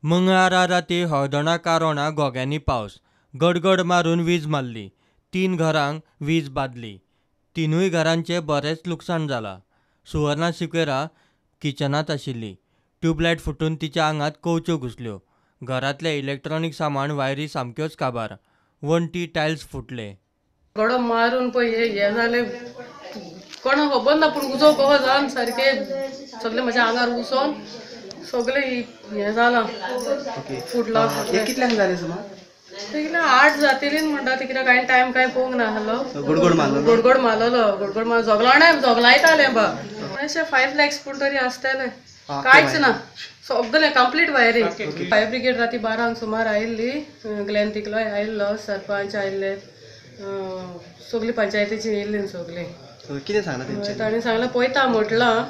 मंगळारा राती हळदोणा कारोणा घोग्यांनी पावस, गडगड मारून वीज मारली. 3 घरांक वीज बादली. 3 घरांचे बरेंच लुकसाण जाला. सुवर्णा सिक्वेरा किचनांत आशिल्ली. ट्यूबलायट फुटून तिच्या आंगात कवच्यो घुसल्यो. घरांतले इलेक्ट्रॉनिक सामान वायरी सामक्योच काबार. वण्टी टायल्स फुटले. गडो मारून पळय हे जालें, कोणा खबर ना, पूण उजो कहो जावन सारकें सगळें म्हज्या आंगार उसोन सगळें हें जालां, फुटलां. कितल्यांक जालें सुमार? कितलें 8 जातली म्हणटा ती, कित्याक हांवें टायम कांय पळोवंक नासलो. गडगड मारलो, गडगड मारलेलो, गडगड मार जोगलां जोगलायतालें बा. अशें 5 लॅक्स पूण तरी आसतलें, कांयच ना, सगळें कंप्लीट वायरींग. फायर ब्रिगेड राती 12 सुमार आयिल्ली, ग्लॅन तिकलोय आयिल्लो, सरपंच आयिल्ले, सगळी पंचायतीची येयल्ली सगळीं. कितें सांगलां तेंच्यांनी? तांणी सांगलां पळयता म्हटलां,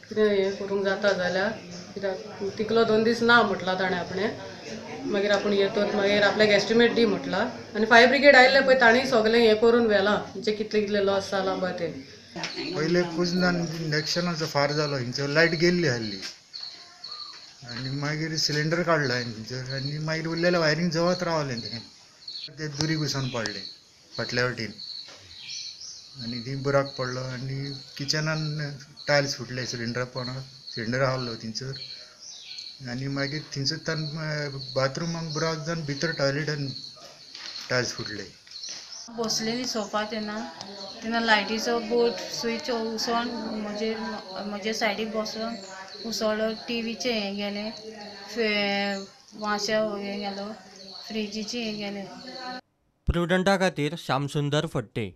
कितें हें करूंक जाता जाल्यार, कित्याक तिकलो 2 दीस ना म्हटलां ताणें आपणें, मागीर आपूण येतोच, मागीर आपल्याक एस्टिमेट दी म्हटलां. आनी फायर ब्रिगेड आयिल्लें पळय तांणी सगळें हें करून व्हेलां, म्हणजे कितले कितले लॉस जालां पळय तें. पयले कुजनान इंडक्शनाचो फार जालो, हिंचो लायट गेल्ली आहली आनी मागीर सिलिंडर काडलो हांवें थंयसर आनी मागीर उरलेलें वायरींग जवत रावलें तें, तें दुरी घुसोन पडलें फाटल्या वटेन आनी थंय बुराक पडलो आनी किचनान टायल्स फुटले सिलिंडरा पोंदा, सिलिंडर आहलो थंयसर आनी मागीर थंयसर बाथरुमाक बुराक जावन भितर टॉयलेटान टायल्स फुटले. बसलेली सोफा तेन्ना तेन्ना लायटीचो बोर्ड स्विच उसोन म्हजे सायडीक बसोन उसळ्ळो. टिवीचें हें गेलें, वांशा हें गेलो, फ्रिजीचें हें गेलें. प्रुडंटा खातीर श्यामसुंदर फडते.